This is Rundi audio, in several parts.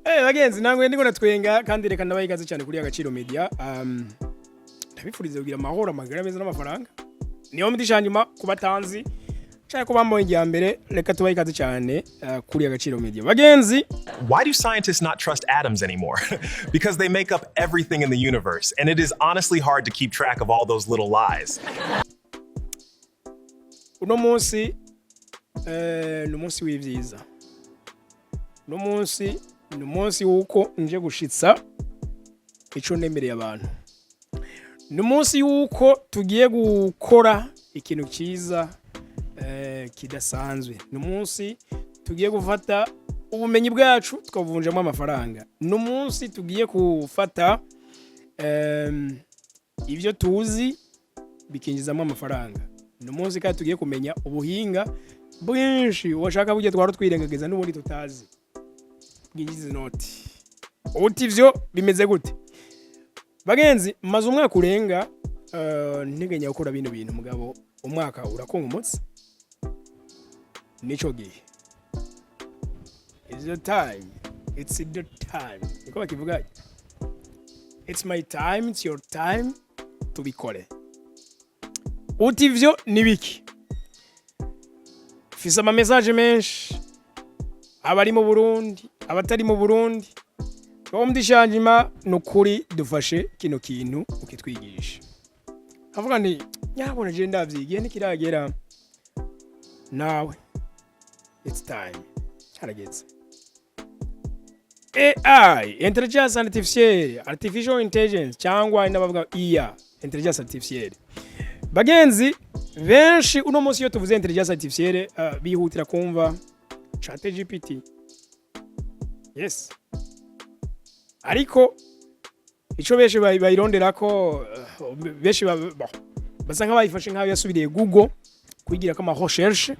Bagenzi, nangwe ndiko natwenga, kandi reka ndabaha ikaze cyane kuri Agaciro Media. Ndabifuriza kugira amahoro, amagara meza n'amafaranga. Niyo mudisha nyuma ku batanzi cyangwa ko bambaye igihe mbere, reka tubahe ikaze cyane kuri Agaciro Media, bagenzi. Why do scientists not trust atoms anymore? Because they make up everything in the universe, and it is honestly hard to keep track of all those little lies. Uno munsi ni umunsi w'ibyiza. Uno munsi ni umunsi w'uko nje gushitsa ico nemereye abantu. Ni umunsi w'uko tugiye gukora ikintu cyiza kidasanzwe. Ni umunsi tugiye gufata ubumenyi bwacu tukabuvunjamo amafaranga. Ni umunsi tugiye gufata ibyo tuzi bikinjizamo amafaranga. Ni umunsi kandi tugiye kumenya ubuhinga bwinshi washaka burya twara twirengagiza n'ubundi tutazi bwinjiza inoti. Uti ivyo bimeze gute? Bagenzi, maze umwaka urenga nteganya gukora bino bintu, mugabo umwaka urakonga umutsi. Nico gihe, it's the time, it's the time, niko bakivuga. It's my time, it's your time, tubikore. Uti ivyo ni biki? Mfise ama message menshi, abari mu Burundi, abatari mu Burundi. Twomdishanjima, nukuri dufashe kino kintu ukitwigisha. Avuga nti nyabona je ndavyigiye, ntikiragera nawe. It's time, harageze. AI, intelligence artificielle, artificial intelligence, cyangwa n'abavuga IA, intelligence artificielle. Bagenzi, benshi uno munsi iyo tuvuze intelligence artificielle bihutira kumva ChatGPT. Yes, ariko ico benshi bayironderako, benshi bon, basa nk'abayifashe nk'aho yasubiriye Google kwigira ko ama recherche.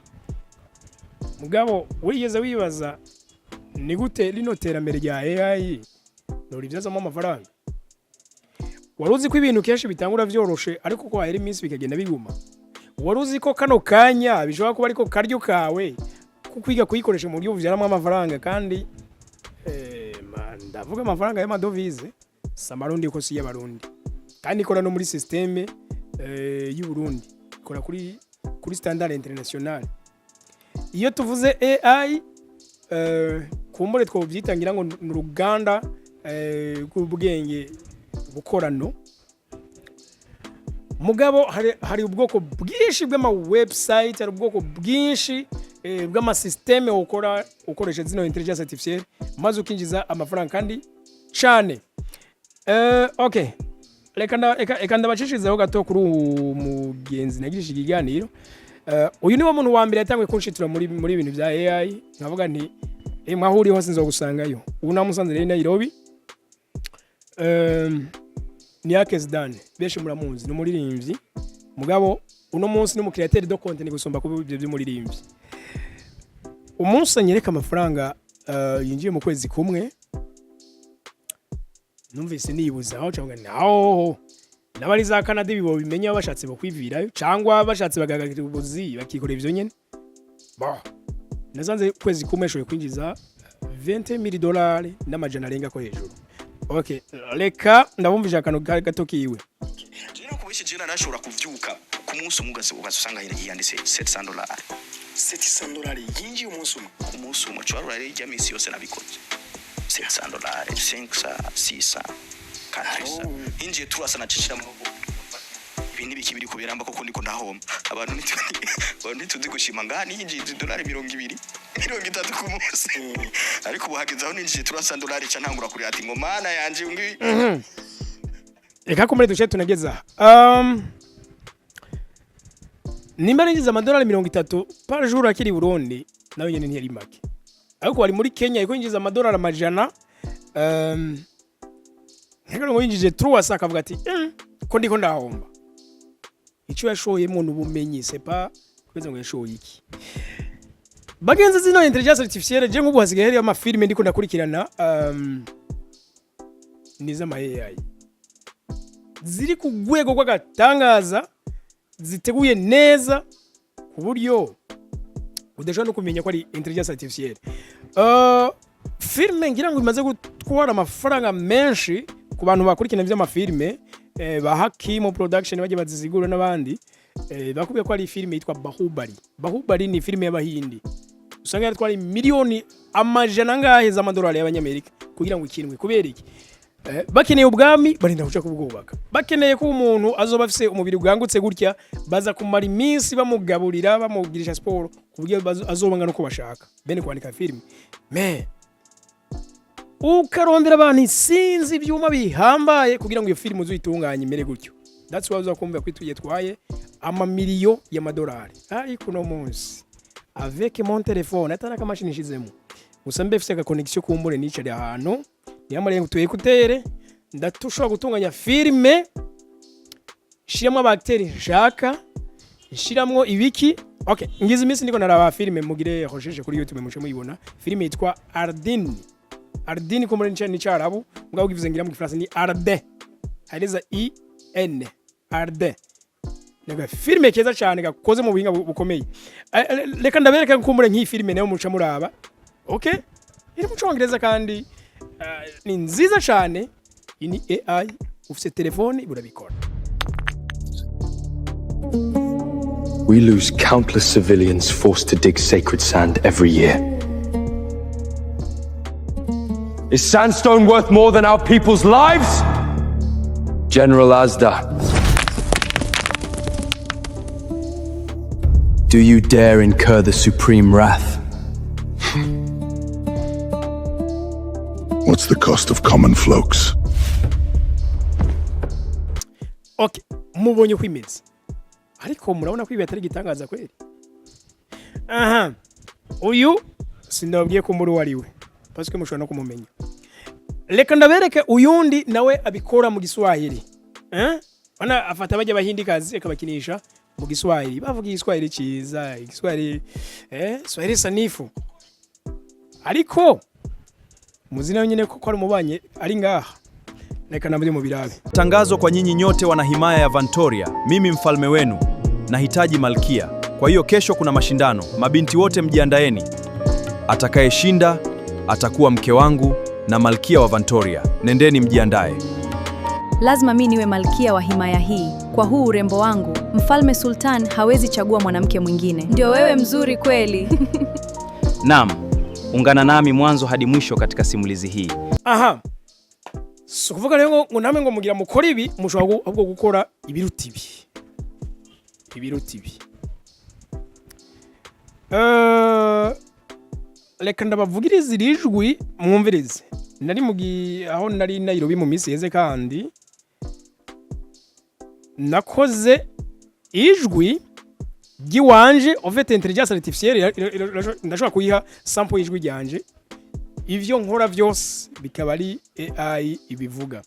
Mugabo wigeze wibaza ni gute rino terambere rya AI noribyazamo amafaranga? Wari uzi ko ibintu kenshi bitangura vyoroshe, ariko ko hahera iminsi bikagenda biguma? Wari uzi ko kano kanya bishobora kuba ariko karyo kawe ko kwiga kuyikoresha mu buryo buvyaramo amafaranga? Kandi ndavuga amafaranga y'amadovize, si amarundi, ko si y'abarundi, kandi ikora no muri système y'u Burundi, ikora kuri standard international. Iyo tuvuze AI, kumbure twobyitangira ngo ni uruganda rw'ubwenge bukorano. Mugabo hari ubwoko bwinshi bw'ama website, hari ubwoko bwinshi bw'amasysteme ukora ukoresha zino intelligence artificielle, maze ukinjiza amafaranga kandi cane. Okay, reka ndabacishirizeho gato kuri uwu mugenzi nagirishije ikiganiro. Uyu niwo muntu wa mbere yatanguye kunshitura muri ibintu bya AI, nkavuga nti mwaho uri hose nzogusangayo. Ubu namusanze rero i Nairobi. Ni Akes Dan, benshi muramuzi, ni umuririmbyi, mugabo uno munsi ni umu créateur de contenu gusumba kuba ibyo by'umuririmbyi. Umunsi anyereka amafaranga yinjiye mu kwezi kumwe, numvise nibuza aho cyangwa naho n'abari za Canada ibi bimenya, bashatse bakwivirayo cyangwa bashatse bagahagarika ubuzi bakikorera ivyo nyene. Bon, nasanze kwezi kumwe ashoboye kwinjiza 20,000 dolari n'amajana arenga ko hejuru. Okay, reka ndabumvisha akantu gato kiwe. Rero kubesha, jewe narashobora kuvyuka ku munsi umwe ugaza usanga yanditse $700. $700 yinjiye umunsi umwe? Ku munsi umwe. Ushobora rero ijya minsi yose nabikoze $700, 500, 600, 400. Hinjiye turasa nacishira mu ibi nibiki biri kubera koko ndiko ndahomba. Abantu ntituzi gushima. Ngaha ninjiye idolari 20, 30 ku munsi, ariko ubu hageze aho ninjiye turasa dolari ca ntangura kurira ati ngo mana yanje ngi. Reka ko muri duce tunageza nimba ninjiza amadolari 30 par jour akiri i Burundi, nawe nyene ntiyari make, ariko wari muri Kenya ariko yinjiza amadolari 100. Nkeka ngo yinjije 300, akavuga ati ko ndiko ndahomba. Icyo yashoyemo ni ubumenyi, c'est pas kweza ngo yashoye iki. Bagenzi, zino intelligence artificielle, je nk'ubu hasigaye hariyo amafilme ndiko ndakurikirana ni z'ama AI ziri ku rwego rw'agatangaza, ziteguye neza ku buryo Udashobora no kumenya ko ari intelligence artificielle. Filme ngira ngo imaze gutwara amafaranga menshi ku bantu bakurikirana ivy'amafilme, ba Hakimu Production bagiye bazizigura n'abandi, bakubwiye ko ari filime yitwa Bahubali. Bahubali ni filime y'Abahindi, usanga yaratwara miliyoni amajana angahe z'amadolari y'Abanyamerika kugira ngo ikinwe. Kubera iki? Bakeneye ubwami, barinda kuja kubwubaka. Bakeneye ko umuntu azoba afise umubiri bwangutse gutya, baza kumara iminsi bamugaburira, bamugirisha siporo ku buryo azoba angana uko bashaka. Bene kwandika filime, mais ukarondera abantu isinzi, ibyuma bihambaye kugira ngo iyo filime uzuyitunganye imere gutyo. That's why uzakumva ko yatwaye amamiliyo y'amadolari. Ariko uno munsi, avec mon téléphone, atari akamashini nshizemo gusa, mbe mfise aga connexion, kumbure nicare ahantu niyamariye utu écouteurs, ndatushobora gutunganya filime, nshiramo aba acteurs nshaka, nshiramwo ibiki. Okay, ngize iminsi ndiko naraba filime, mugire recherche kuri YouTube muce muyibona, filime yitwa Ardine. Ardine ko muri ni Cyarabu, mugabo ugivuze ngira mu Gifaransa ni Ardin, hareza i n, Ardin. Naga filime keza cyane gakoze mu buhinga bukomeye. Reka ndabereka kumbure nk'iyi filime nayo muca muraba. Okay, iri mu Congereza kandi ni nziza cyane. Iyi ni AI, ufite telefone burabikora. We lose countless civilians forced to dig sacred sand every year. Is sandstone worth more than our people's lives? General Azda. Do you dare incur the supreme wrath? What's the cost of common folks? Okay, mubonye uko imeze, ariko murabona ko ibi atari igitangaza kweri. Aha uyu sindababwiye ko muri uwo ari we, parce que mushobora no kumumenya. Reka ndabereke uyundi nawe abikora mu Giswahili, eh? Bana afata bajya Abahindikazi akabakinisha mu Giswahili, bavuga Igiswahili ciza, Igiswahili, Swahili sanifu. Ariko muzi nawe nyene ko ari umubanye ari ngaha. Reka nabyo mubirabe. Tangazo kwa nyinyi nyote wana himaya ya Vantoria. Mimi mfalme wenu nahitaji malkia. Kwa hiyo kesho kuna mashindano. Mabinti wote mjiandaeni. Atakayeshinda atakuwa mke wangu na malkia wa Vantoria. Nendeni mjiandae. Lazima mi niwe malkia wa himaya hii. Kwa huu urembo wangu, Mfalme Sultan hawezi chagua mwanamke mwingine. Ndio wewe mzuri kweli. Naam, ungana nami mwanzo hadi mwisho katika simulizi hii. Aha, si ukuvuga rero ngo namwe ngo mugira mukore ibi, mushobora ahubwo gukora ibiruta ibi, ibiruta ibi. Reka ndabavugirize iri jwi mwumvirize. Nari mugi aho nari Nairobi mu minsi yeze, kandi nakoze ijwi ry'iwanje. En fait, intelligence artificielle ndashobora kuyiha sample y'ijwi ryanje, ivyo nkora vyose bikaba ari AI ibivuga.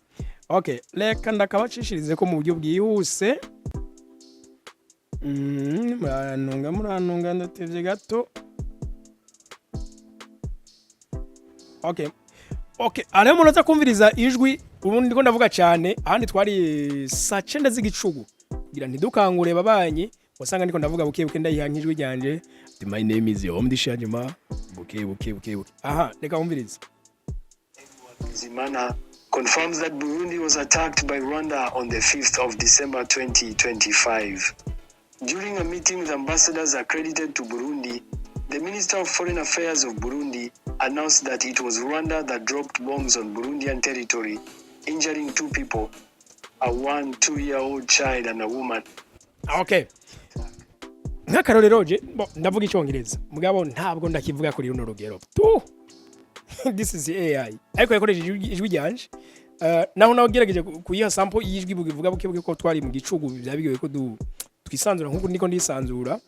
Okay, reka ndakabacishirize ko mu buryo bwihuse. Murantunga, murantunga, ndatevye gato. Okay, hariho umuntu aza kumviriza ijwi ubundi ndiko ndavuga cyane. Ahandi twari saa 9 z'igicugu, kugira ntidukangure babanyi, wasanga ndiko ndavuga buke buke, ndayiha nk'ijwi ryanje ati: "My name is Omdi Shajima," buke buke buke buke. Aha, reka wumvirize. Zimana confirms that Burundi was attacked by Rwanda on the 5th of December 2025. During a meeting with ambassadors accredited to Burundi, the Minister of Foreign Affairs of Burundi announced that it was Rwanda that dropped bombs on Burundian territory, injuring two people, a 1 2-year-old child and a woman. Okay, nk'akarorero je bo, ndavuga Icyongereza, mugabo ntabwo ndakivuga kuri runo rugero tu. This is AI, ariko yakoresheje ijwi ryanje. Naho nawe ugerageje kuyiha sample y'ijwi bugivuga buke buke, ko twari mu gicugu, byaba bigoye ko twisanzura nkuko ndiko ndisanzura,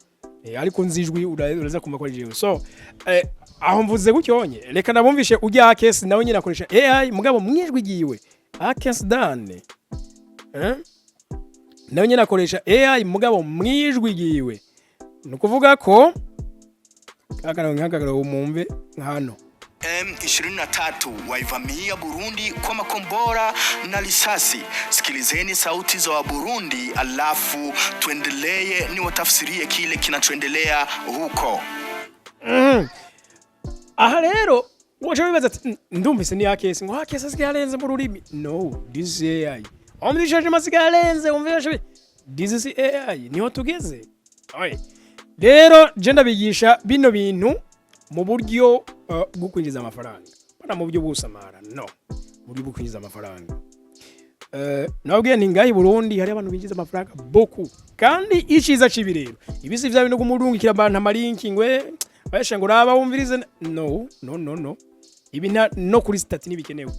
ariko nzi ijwi uraza kumva ko ari jewe. So aho mvuze gutyonye, reka nabumvishe ujya Akesi, nawe nyine akoresha AI mugabo mwijwi ryiwe. Akesi dane, nawe nyine akoresha AI mugabo mwijwi ryiwe. Ni ukuvuga ko nk'akararo mumve hano. M23 waivamia Burundi kwa makombora na risasi. Sikilizeni sauti za Waburundi alafu tuendelee niwatafsirie kile kinachoendelea huko. Aha rero waje wibaza ati: Ndumvise ni Akesi ngo Akesi asigaye arenze mu rurimi." No, this is AI. Umvise asigaye arenze, umvise, this is AI, niho tugeze. Oye. Rero je ndabigisha bino bintu mu buryo bwo kwinjiza amafaranga, bana mu buryo bw'usamara, no mu buryo bwo kwinjiza amafaranga. Nababwiye nti ngaha i Burundi hari abantu binjiza amafaranga beaucoup, kandi iciza cibi rero ibisi vya bintu kumurungikira abantu ama link ngwe bayasha ngo raba wumvirize. No, no, no, no, ibi nta no kuri statut ntibikenewe.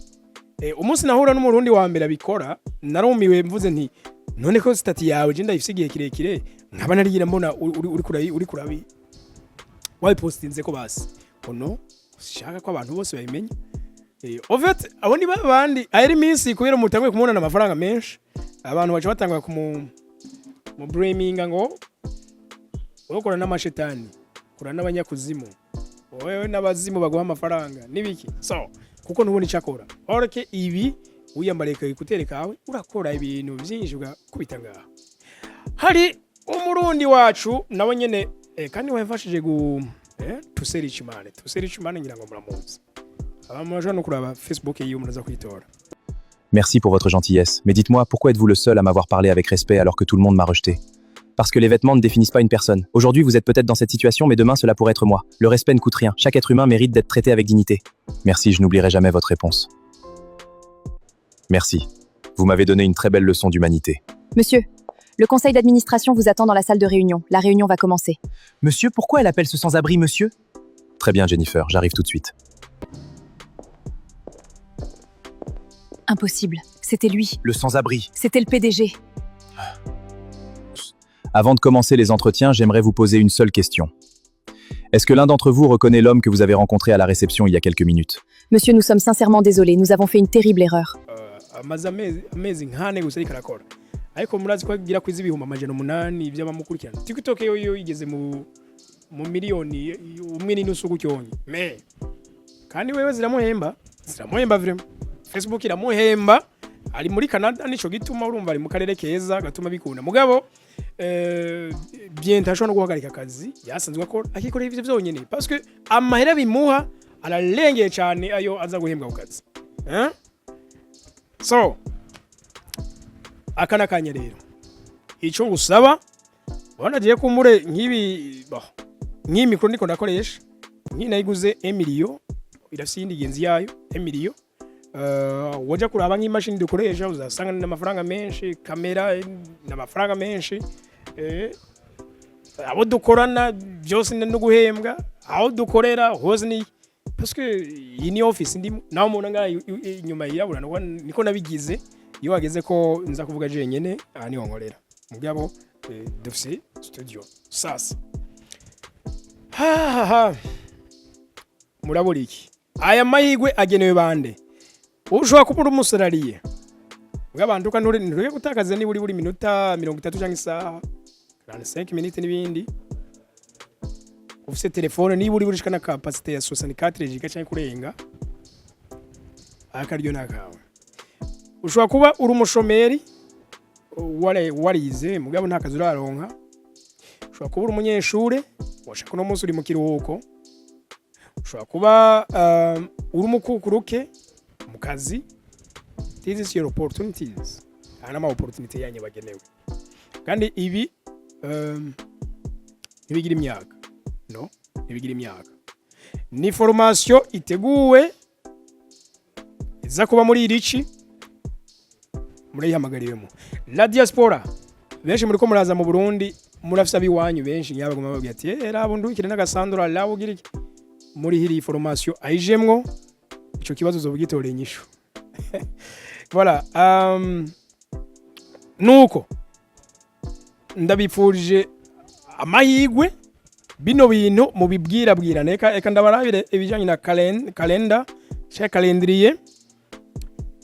Umunsi nahura n'Umurundi wa mbere abikora narumiwe, mvuze nti: "None ko statut yawe je ndayifise igihe kirekire, nkaba narigira mbona uri kurabi wabipostinze ko basi ono shaka ko abantu bose babimenya." En fait, abo ni babandi ahera iminsi kubera mutanguye kumubonana amafaranga menshi, abantu baca batangura kumu mu blaminga ngo wowe ukora n'amashetani, ukora n'abanyakuzimu, wowe n'abazimu baguha amafaranga n'ibiki, so kuko ntubona icyo akora. Oreke ibi wiyambariye ka écouteur kawe urakora ibintu byinshi ugakubita ngaha. Hari Umurundi wacu nawe nyene, kandi wafashije gu Tuserichimane, Tuserichimane, ngira ngo muramuzi. Abantu murashobora no kuraba Facebook yiwe, muraza kwitora. Merci pour votre gentillesse. Mais dites-moi, pourquoi êtes-vous le seul à m'avoir parlé avec respect alors que tout le monde m'a rejeté? Parce que les vêtements ne définissent pas une personne. Aujourd'hui, vous êtes peut-être dans cette situation, mais demain, cela pourrait être moi. Le respect ne coûte rien. Chaque être humain mérite d'être traité avec dignité. Merci, je n'oublierai jamais votre réponse. Merci. Vous m'avez donné une très belle leçon d'humanité. Monsieur, le conseil d'administration vous attend dans la salle de réunion. La réunion va commencer. Monsieur, pourquoi elle appelle ce sans-abri monsieur? Très bien, Jennifer, j'arrive tout de suite. Impossible. C'était lui. Le sans-abri. C'était le PDG. Avant de commencer les entretiens, j'aimerais vous poser une seule question. Est-ce que l'un d'entre vous reconnaît l'homme que vous avez rencontré à la réception il y a quelques minutes? Monsieur, nous sommes sincèrement désolés. Nous avons fait une terrible erreur. Amaze amezi nk'ane gusa ariko arakora, ariko murazi ko agira kwiza 800,000 by'abamukurikirana. TikTok yo igeze mu miliyoni 1.5 gutyonye, mais kandi wewe ziramuhemba, ziramuhemba vraiment. Facebook iramuhemba, ari muri Canada, nico gituma urumva ari mu karere keza gatuma bikunda. Mugabo bien ntashobora no guhagarika akazi yasanzwe akora akikorera ivyo vyonyene, parce que amahera bimuha ararengeye cyane ayo aza guhembwa ku kazi, eh? So aka nakanya rero ico ngusaba, ubona giye kumbure nk'ibi, bon, nk'iyi micro ndiko ndakoresha nk'iyi nayiguze emiliyo, irafise iyindi genzi yayo emiliyo. Waja kuraba nk'imashini dukoresha uzasanga n'amafaranga menshi, kamera n'amafaranga menshi, abo dukorana byose no guhembwa, aho dukorera hose ni parce que iyi ni office ndimo, naho umuntu ngaha inyuma yirabura niko nabigize. Iyo wageze ko nza kuvuga jenyene, aha niho nkorera. Mugabo dufise studio. Sasa ha ha ha, murabura iki? Aya mahigwe agenewe bande? Ushobora kuba uri umu salarié bw'abantu kandi nturi gutakaza niba uri buri minota 30 cyangwa isaha, 45 minutes n'ibindi. Ufise telefone niba uri burishika na capacité ya 64 giga cyangwa kurenga, akaryo nakawe. Ushobora kuba uri umushomeri, warize mugabo nta kazi uraronka. Ushobora kuba uri umunyeshure, washaka uno munsi uri mu kiruhuko. Ushobora kuba uri umukukuruke mu kazi. This is your opportunities. Aya ni ama opportunity yanyu bagenewe, kandi ibi ntibigira imyaka, no ntibigira imyaka. Ni formation iteguwe iza kuba muri irici, murayihamagariwemo. La diaspora, benshi muri ko muraza mu Burundi, murafise abiwanyu benshi nyabaguma babwira ati: "Eh, rabo ndukire n'agasandura rabo ugira iki." Muri hiri formation ayijemwo, ico kibazo uzobugitoreye inyishu. Voilà, nuko ndabipfurije amahigwe. Bino bintu mubibwirabwirane. Eka ndabarabire ibijanye na kalenda cyangwa calendrier.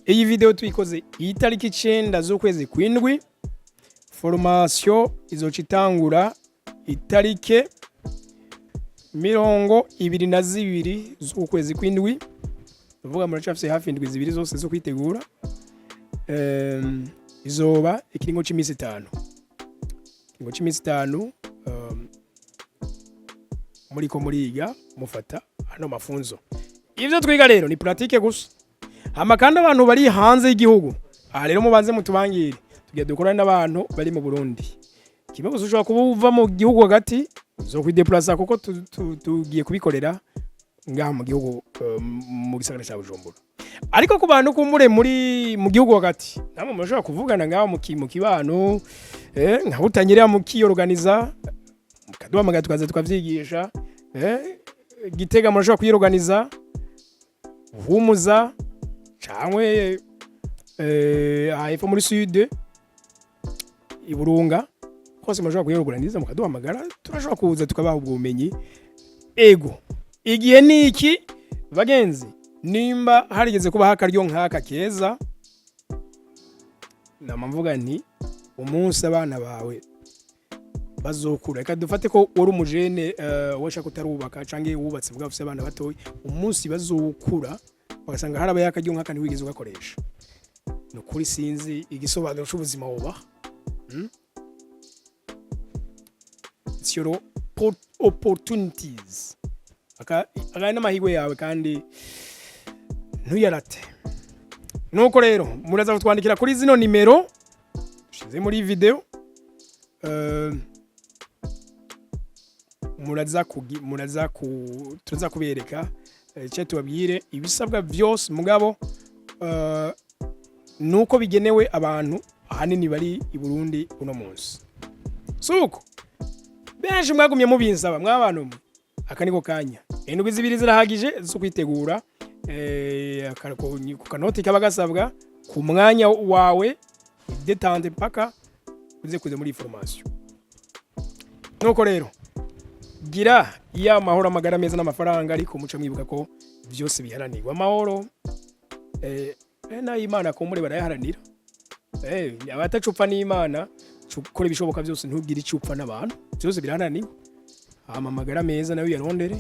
Iyi video tuyikoze iyi tariki 9 z'ukwezi kw'indwi, formation izoca itangura itarike 22 z'ukwezi kw'indwi. Uvuga muracafise hafi indwi 2 zose zo kwitegura. Izoba ikiringo c'imisi 5, ikiringo c'imisi 5. Muriko muriga, mufata ano mafunzo. Ivyo twiga rero ni pratique gusa. Hama kandi abantu bari hanze y'igihugu, aha rero mubanze mutubangire, tugiye dukorane n'abantu bari mu Burundi. Kimwe gusa, ushobora kuba uva mu gihugu hagati zo kwideplasa, kuko tugiye kubikorera ngaha mu gihugu, mu gisagara cya Bujumbura. Ariko ku bantu kumbure muri mu gihugu hagati, namwe murashobora kuvugana ngaho mu kibano, nka butanyerera, mukiyorganiza, mukaduhamagara, tukaza tukavyigisha. Gitega murashobora kuyiorganiza, Humuza cangwe aha hepfo muri sud, Iburunga hose murashobora kuyiorganiza, mukaduhamagara, turashobora kuza tukabaha ubwo bumenyi. Ego, igihe ni iki, bagenzi. Nimba harigeze kubaho akaryo nk'aka keza, nama mvuga nti umunsi abana bawe bazokura, reka dufate ko wari umujene, washaka utarubaka canke wubatse bwa ufise abana batoyi, umunsi bazokura bagasanga harabaye akaryo nk'aka ntiwigeze ugakoresha, ni ukuri sinzi igisobanuro c'ubuzima wubaha. It's your opportunities. Aka n'amahirwe yawe kandi ntuyarate. Nuko rero muraza kutwandikira kuri zino nimero shize muri video. Muraza kugi, muraza ku turaza kubereka, cyo tubabwire ibisabwa byose. Mugabo nuko bigenewe abantu ahanini bari i Burundi uno munsi, suko benshi mwagumye mubinsaba. Mwabantu mwe, aka niko kanya. Indwi 2 zirahagije zo kwitegura. Ku kanoti kaba gasabwa ku mwanya wawe détente mpaka uze kuza muri formation. Nuko rero gira iya amahoro, amagara meza n'amafaranga. Ariko muce mwibuka ko byose biharanirwa. Amahoro n'ay'Imana kumure barayaharanira. Abatacupfa n'Imana, ukora ibishoboka byose ntugire icyo upfa n'abantu. Byose biraharanirwa. Hama amagara meza nayo uyarondere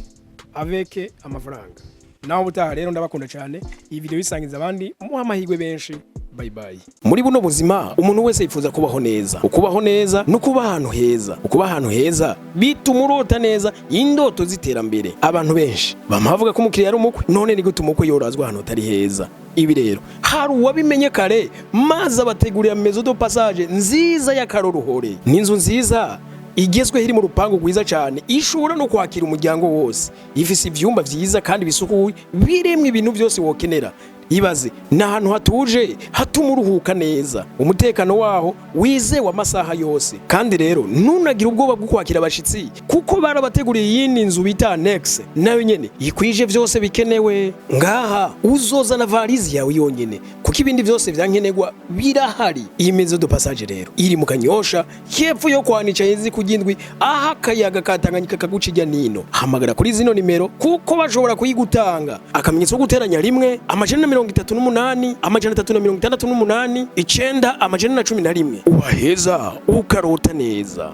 avec amafaranga. Naho ubutaha rero, ndabakunda cyane. Iyi video isangiza abandi, muha amahirwe benshi. Bye bye. Muri buno buzima umuntu wese yifuza kubaho neza. Ukubaho neza no kuba ahantu heza. Ukuba ahantu heza bituma urota neza indoto z'iterambere. Abantu benshi bama bavuga ko umukiriya ari umukwe. None ni gute umukwe yorazwa ahantu hatari heza? Ibi rero hari uwabimenye kare, maze abategurira maison de passage nziza y'akaroruhore. Ni inzu nziza igezweho, iri mu rupangu rwiza cyane, ishobora no kwakira umuryango wose. Ifise ivyumba vyiza kandi bisukuye, biremwo ibintu byose wokenera. Ibaze, ni ahantu hatuje hatuma uruhuka neza, umutekano waho wizewe amasaha yose. Kandi rero ntunagire ubwoba bwo kwakira abashitsi, kuko barabateguriye iyindi nzu bita annexe, nayo nyene ikwije vyose bikenewe. Ngaha uzozana varizi yawe yonyene, kuko ibindi vyose vyankenerwa birahari. Iyi maison de passage rero iri mu Kanyosha, hepfo yo kwanica hezi kugindwi, aho akayaga ka Tanganyika kaguca ijya nino. Hamagara kuri zino nimero kuko bashobora kuyigutanga: akamenyetso ko guteranya 1 438 368 9 411. Ubaheza ukarota neza.